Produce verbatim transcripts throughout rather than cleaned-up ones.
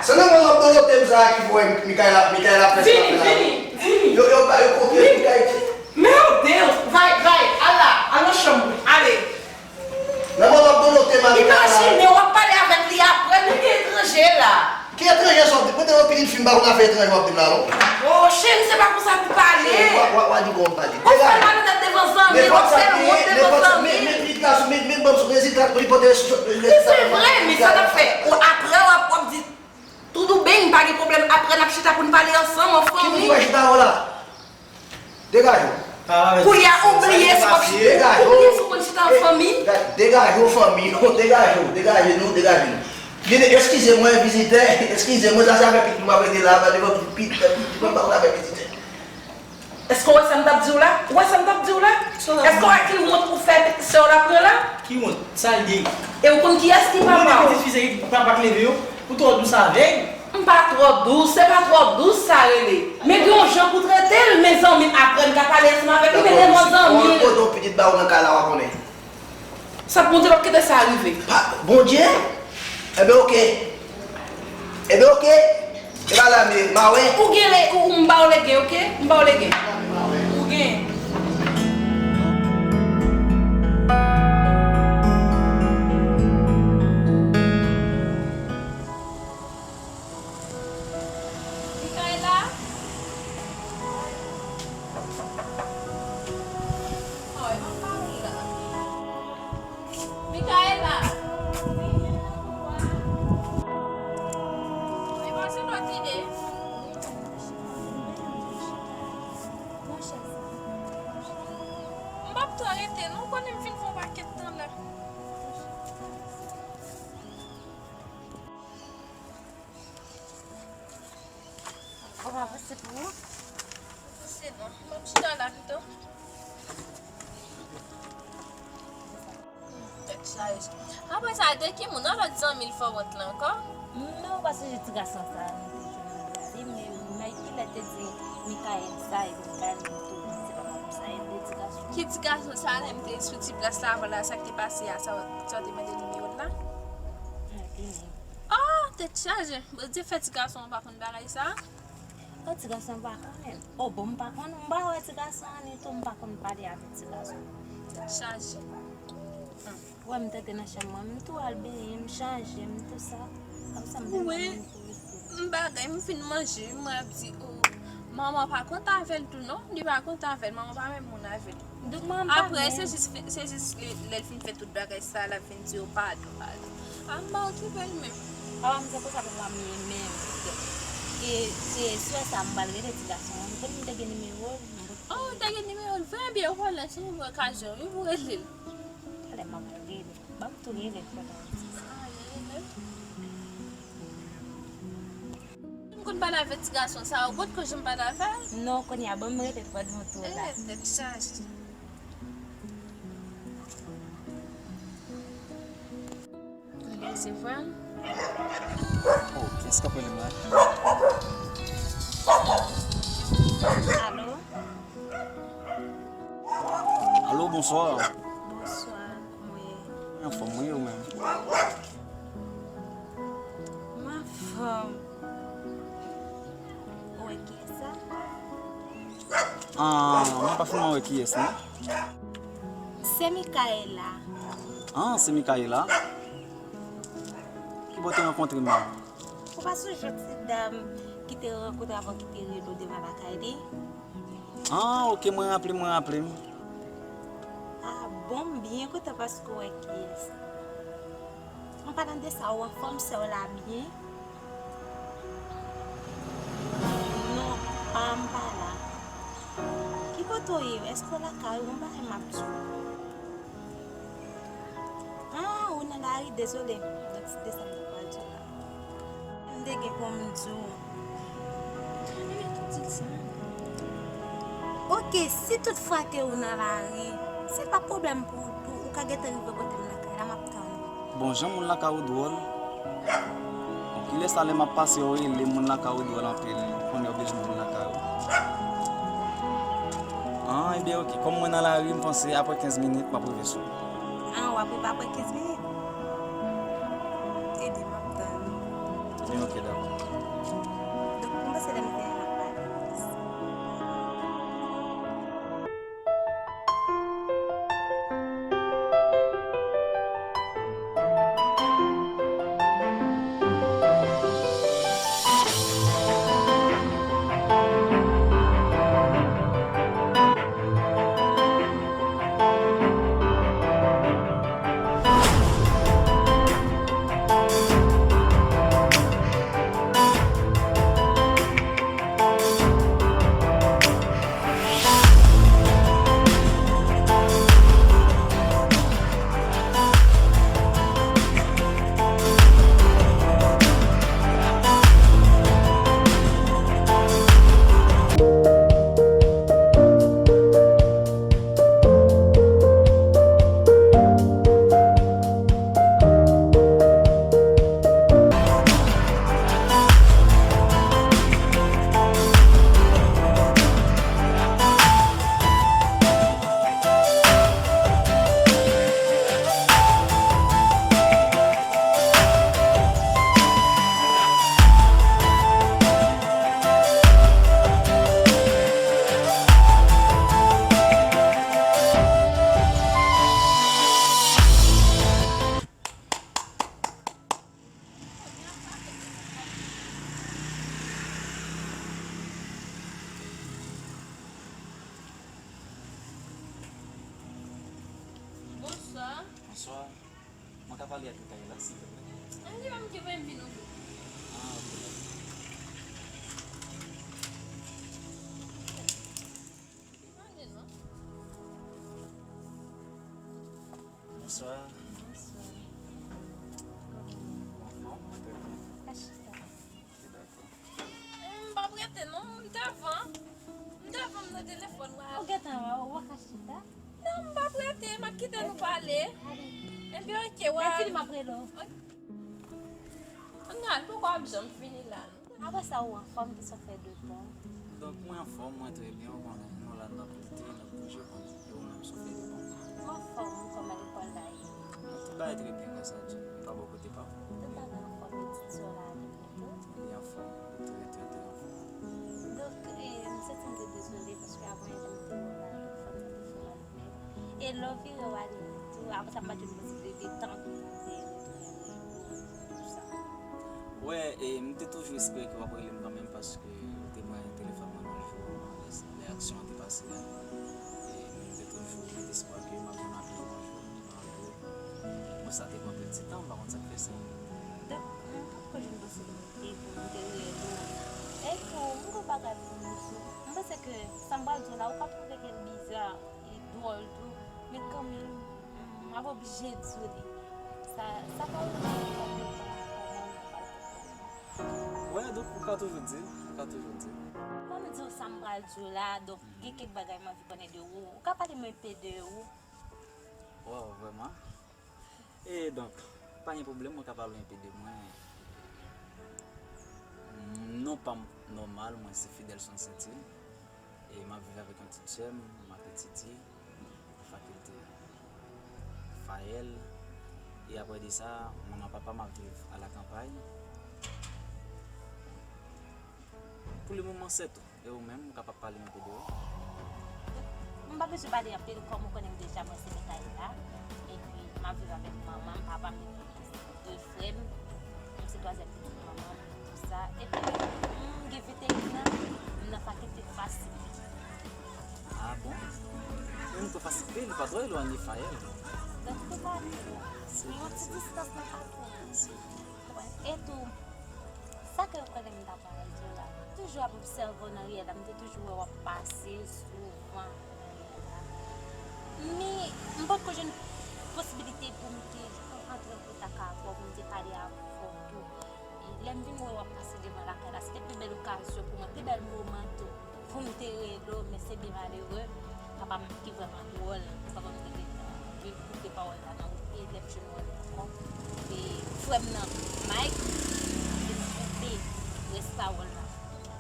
Se nan mwen w ap dolote m sa a ki fè Mikaela, Mikaela fè sa l ap fè la. Vini, vini, vini. Yo, yo, yo kopye Mikaela. Meu Deus, vai, vai, ala, al nan chanm ou, ale. Nan mwen w ap dolote m a Mikaela. Imajine, w ap pale avèk li apre, men gen etranje la. Ki etranje sa w ap di? Mwen te wè pitit fi m pa konn afè etranje w ap di m la non. Oh, cheri, se pa konsa pou pale. Wa, wa, wa di kòman pale. Ou fè l malonèt devan zanmi, w ap fè l wont devan zanmi. Men pitit gason, men, men ban m sou rezilta pou li pote rezilta. Men se vre, men sa n ap fè. Ou, apre, w ap, w ap di, Tout ou ben, pa gen pwoblèm. Apre, n ap chita pou n pale ansanm, an fanmi. Ki moun ki pral chita avè w la? Degaje w. Kounye a, ou bliye si w ap chita. Ou bliye si w konn chita an fanmi. Degaje w, fanmi. Degaje w, degaje nou, degaje nou. Vini, eskize mwen, vizitè. Eskize mwen, sa se avèk pitit mwen m ap rete la, devan tout pitit, pitit mwen m pa konn avèk vizitè. Èske w wè sa m t ap di w la? Ou wè sa m t ap di w la? Èske w wè ki wont ou fè sè w la pran la? Ki wont? Sa l ye? E ou konn kiyès ki papa w? Ou konn pitit fi se papa k leve yo? Ou twò dous avè l? M pa twò dous, se pa twò dous sa rele. Men gen yon jan pou trete l, men zanmi m aprann ka pale ansanm avèk li, men devan zanmi l. Kote yon pitit ba ou nan kay la, w a konnen. Sa Bondye p ap kite sa rive. Pa, Bondye? Enben, oke. Enben, oke. E pa la, men, ma wè. Ou gen le, ou, ou m ba w legen, oke? M ba w legen. Ou gen. Mikaela? Ay, mwen pa wè l la. Mikaela! Mwen pase lòt ide. M p ap twò rete, non, konnen m fin fè yon pakèt tan la. Ou pa panse pou ou? Panse non. M ap chita la pito. Tèt chaje. Apre sa, de ki moun? An lòt zanmi l fè wont la ankò? Men ou pa sonje ti gason sa a, nou te jwenn nan gade, men Maykilè te di Mikaèl sa, epi Mikaèl menm tou, se pa konsa, e de ti gason. Ki ti gason sa a, lè m te sou ti plas la avan la, sa k te pase a, sa w, sa w te mande nimewo l la? Mwen te menm. Oh, tèt chaje. Bondye fè ti gason an pa konn bagay sa a. Oh, ti gason an pa konnen. Oh, bon, m pa konn, m pa wè ti gason an ditou, m pa konn pale avèk ti gason. Tèt chaje. Hmm. Wè, m tande nan chanm mwen, m tou al benyen, m chanje, m tou sa. Apre sa, m vin nan menm tou isi. M bagay, m fin manje, mwen ap di, oh, manman pa kontan avè l tou, non. Li pa kontan avè l, manman pa menm moun avè l. Donk, manman pa menm. Apre, se jis, se jis lè, lè l fin fè tout bagay sa, l ap vin di yo padon, padon. A, m pa okipe l menm. A, m se konsa pou m ye menm. E se swè sa, m pral rele ti gason an. M konn m te gen nimewo l, m konn. Oh, ou te gen nimewo l? Vre byen, ou pral lè, se yon okajon, wi, pou rele l. Talè m ap rele. Ban m tou rele l pandan w di sa. A, rele l. M konn pale avèk ti gason sa a, ou potko janm pale avè l? Non, kounye a, ban m rele l pandan w tou la. Eh, tèt chaje. Li resevwa l. Oh, kiyès k ap rele m la? Alo? Alo, bonswa. Bonswa, kòman w ye? Anfòm, wi, ou menm? M anfòm. Ou wè kiyès sa? Ah, mwen pa finman wè kiyès, non. Se Mikaela. Ah, se Mikaela? Ki bò w te rankontre m nan? Ou pa sonje yon ti dam ki te rankontre avè w ki te rele w devan lakay li? Ah, oke, mwen raple m, mwen raple m. Ah, bon, m byen kontan paske w wè kiyès. An palan de sa, ou anfòm, sè w la byen? Non, pa m pa la. Ki kote w ye? Èske w lakay ou? Yon bagay m ap di w. Ah, ou nan lari, dezole. Donk, se de sa m te pral di w la. M te gen pou m di w. Ebyen, tou di l sa. Oke, si tout fwa ke ou nan lari, se pa pwoblèm pou ou tou, ou ka gentan rive kote m lakay la, m ap tann ou. Bon, jan moun lakay ou dwòl. Bon, kilès talè m ap pase, yo rele moun lakay ou dwòl anpil, konnen yo bezwen moun lakay ou. Ah, ebyen, oke. Kòm mwen nan lari, m panse apre kenz minit, m ap rive sou ou. Ah, w ap rive apre kenz minit? Ebyen, m ap tann ou. Ebyen, oke, dakò. Bonswa. Bonswa. Mwen ka pale ak Mikaela, silvouplè? Ann li pa m ki voye m vin non. Ah, ok, dakò. Mande non. Bonswa. Bonswa. Anfòm? Trè byen. Ka chita. Ok, dakò. M p ap rete non, m devan. M devan m nan telefòn la. Ou gentan wè, ou pa ka chita? Non, m p ap rete, m ap kite nou pale. Ale. Ebyen, ok, w a. Lè fini, m ap rele w. Ok. Ann al, poukò w ap janm fini la non? Apre sa, ou anfòm, kisa w fè de bon? Donk, mwen anfòm, mwen trè byen, ou konnen, nou la, n ap lite, n ap bouje, ou konnen, e ou menm, sa w fè de bon? Mwen anfòm, kòman lekòl la ye? Tout bagay trè byen, gras a Dye. E pa bò kote pa w? Tout bagay anfòm, e ti sè w la ale byen tou? Li anfòm, trè, trè, trè anfòm. Donk, e, m santi m te dezole, paske avan yè, lè m te wè w la, fò m te fè w mal. E lè w vire w ale tou, apre sa m pa t jwenn posiblite tan pou m te retounen rele w, tout sa. Wè, e m te toujou espere ke w ap rele m kanmenm paske ou te pran telefòn mwen nan jou an, lè, lè aksyon an te pase a. E m te toujou met espwa ke m ap jwenn apèl ou yon jou, yon jou. Bon, sa te pran pil ti tan, m pa konn sa k fè sa. Donk, m pa t ko jwenn posiblite pou m te rele w. Epi tou, m gon bagay pou m di w. M panse ke sa m pral di w la, ou ka twouve ke l biza. Li dwòl tou, men kanmenm, m ap oblije di w li. Sa, sa pa oblije fè devan kòman ou pral konprann. Wè, donk, ou ka toujou di l, ou ka toujou di l. Ban m di w sa m pral di w la, donk, gen kèk bagay m anvi konnen de ou. Ou ka pale m enpe de ou? Waw, vrèman? E donk, pa gen pwoblèm, mwen ka pale w enpe de mwen. Non pa m nòmal, mwen se Fidelson Sainty. E m ap viv avèk yon ti sè m, m ap etidye nan fakilte Fayèl. E apre de sa, manman papa m ap viv alakanpay. Pou le moman, se tou. E ou menm, ou kapab pale m enpe de ou? M pa bezwen pale anpil, kòm ou konnen m deja, mwen se Mikaela. Epi, m ap viv avèk manman m, papa m, epi de frè m. Mwen se twazyèm pitit manman m, tout sa. Epi, m gen venteyen an, m nan fakilte FASIP. Ah bon? Menm tou FASIP, li pa twò elwanye Fayèl. Donk, nou pa twò. Se, yon ti distans nan pa twò. Se. E tou, sa ke ou konnen m ta pral di w la, m toujou ap obsève w nan riyèl la, m te toujou wè w ap pase souvan nan riyèl la. Men, m potko jwenn posibilite pou m te antre an kontak avè w, pou m te pale avè w tou. E lè m vin wè w ap pase devan lakay la, se te pi bèl okazyon pou mwen, pi bèl moman tou. Pou m te rele w, men se byen malere, papa m ki vrèman dwòl, papa m te gentan vin koupe pawòl la nan wout, e lè m jwenn w ankò, e frè m nan, Mike, te nan koupe rès pawòl la.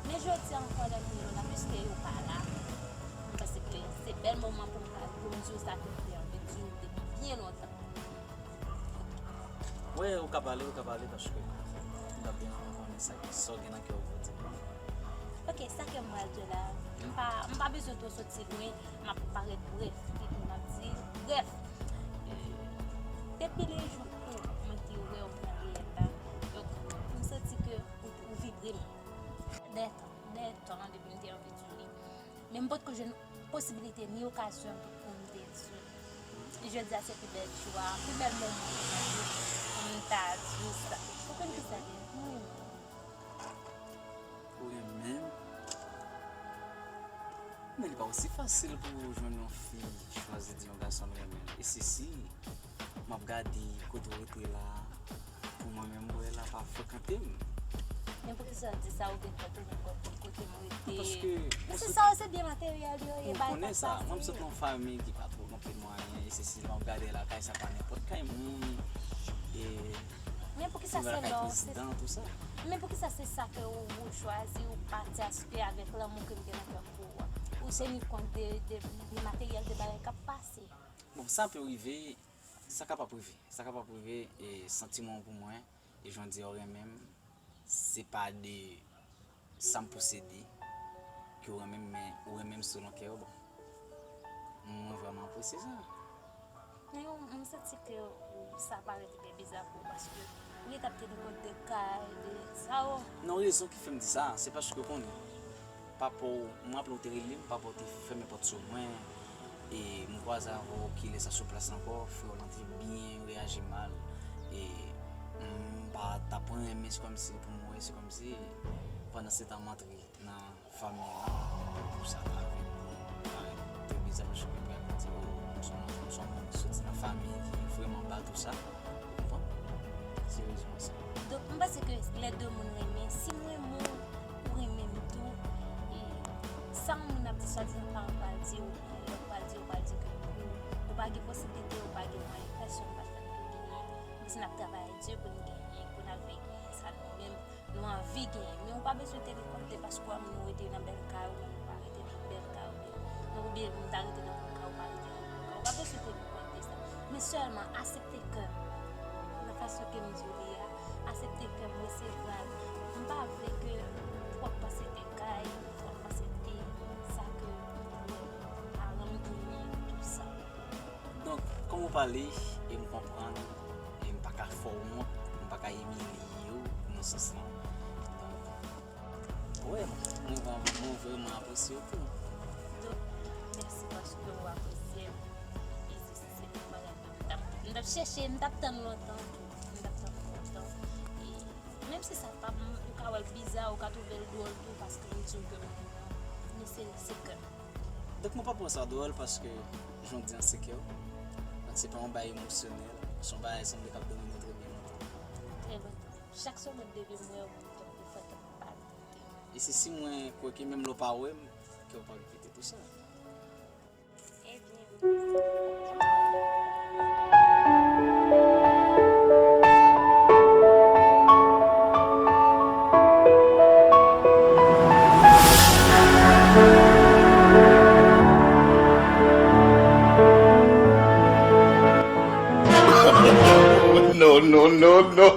Men jodi a ankò, lè m rele w la, piske ou pa la, m panse ke se bèl moman pou m ka, pou m di w sa ke m te anvi di w depi byen lontan. Wi, ou ka pale, ou ka pale, paske m t ap byen renmen konnen sa, sa w gen nan kè w pou w di m. Ok, sa ke m pral di w la, m pa, m pa bezwen twò soti lwen, m ap parèt brèf, epi m ap di brèf. Euh, depi le jou où mwen te wè w pran riyèl la, donk, m santi ke ou, ou vibre m. Dè tan, dè tan depi m te anvi di w li. Men m potko jwenn posibilite ni okazyon pou m te di w. Jodi a se pi bèl jou a, pi bèl moman pou m ta di w sa. Ou konn kisa l ye? Mwen menm. Ou renmen m? Men li pa osi fasil pou w jwenn yon fi chwazi di yon gason l renmen l. E se si m ap gade kote w rete la, pou mwen menm, m wè la pa frekante m. Men poukisa w di sa, ou gen kont ou menm kòm kote m rete? Paske mwen se sot sa, se byen materyèl yo ye, ou bay konnen sa, mwen m sot nan yon fanmi ki pa twò gen anpil mwayen, e se si m ap gade lakay, sa pa nenpòt kay moun, e men poukisa se lè w se prezidan, tou sa. Men poukisa se sa ke ou, ou chwazi, ou pati aske avèk lanmou ke m gen nan kè m pou ou a? Ou teni kont de, de, de materyèl, de bagay k ap pase? Bon, sa pe rive, sa kapab rive, sa kapab rive, e santiman w pou mwen, e jan w di w renmen m, se pa de sa m posede ke w renmen m, men ou renmen m selon kè w ban. Mwen vrèman apresye sa. Men ou, m santi ke ou, sa parèt byen biza pou ou, paske ou gentan ap teni kont de kay, de sa yo. Non, rezon ki fè m di sa, se paske w konnen, papa w, m raple w te rele m, papa w te fèmen pòt sou mwen, e m kwaze avè w ki lè sa sou plas ankò, frè w lan te byen reyaji mal, e m pa t ap renmen, se kòmsi pou m wè, se kòmsi pandan se tan m antre nan fanmi an, pou sa ta vin parèt trè bizar, paske yo pral di, o, nou se yon, nou se yon moun ki soti nan fanmi ki vrèman ba tou sa, ou konprann? Se rezon an sa. Donk, m panse ke lè de moun renmen, si m renmen w, ou renmen m tou, e sa yon moun ap di, swadizan paran pral di, oubyen lòt pral di, ou pral di ke ou, ou pa gen posiblite, ou pa gen mwayen, pèsonn pa t fèt pou genyen. M panse n ap travay di pou n genyen, pou n al fè genyen sa nou menm. Nou anvi genyen, men ou pa bezwen teni kont de paske w a moun ou rete nan bèl kay, oubyen ou pa rete nan bèl kay, oubyen, oubyen moun ta rete nan gwo kay, ou pa rete nan gwo kay. Ou pa bezwen teni kont de sa. Men sèlman aksepte ke m, nan fason ke m di w li a, aksepte ke m resevwa l. M pa vle ke w ap panse de kay, w ap panse de sa ke m wè, paran m genyen, tou sa. Donk, kòm ou pale, e m konprann, e m pa ka fè w wont, m pa ka imilye w nan sans lan. Donk, wi, mwen vrèman, mwen vrèman apresye w tou. Donk, mèsi paske w apresye m. E se, se, se yon bagay ke m t ap, m t ap chèche, m t ap tann lontan tou. M t ap tann lontan. E menm si sa pa, ou ka wè l biza, ou ka twouve l dwòl tou, paske m di w ke m renmen w. Men se, se kè m. Donk, mwen pa pran sa dwòl paske, jan w di an, se kè w. Donk, se pa yon bagay emosyonèl. Se yon bagay sanble k ap domine w trè byen lontan. Trè lontan. Chak semèn depi m wè w, m fè kè m palpite. E se si mwen kwè ke menm lè w pa wè m, kè w palpite tou sa. Ebyen, wi. No, no, no, no.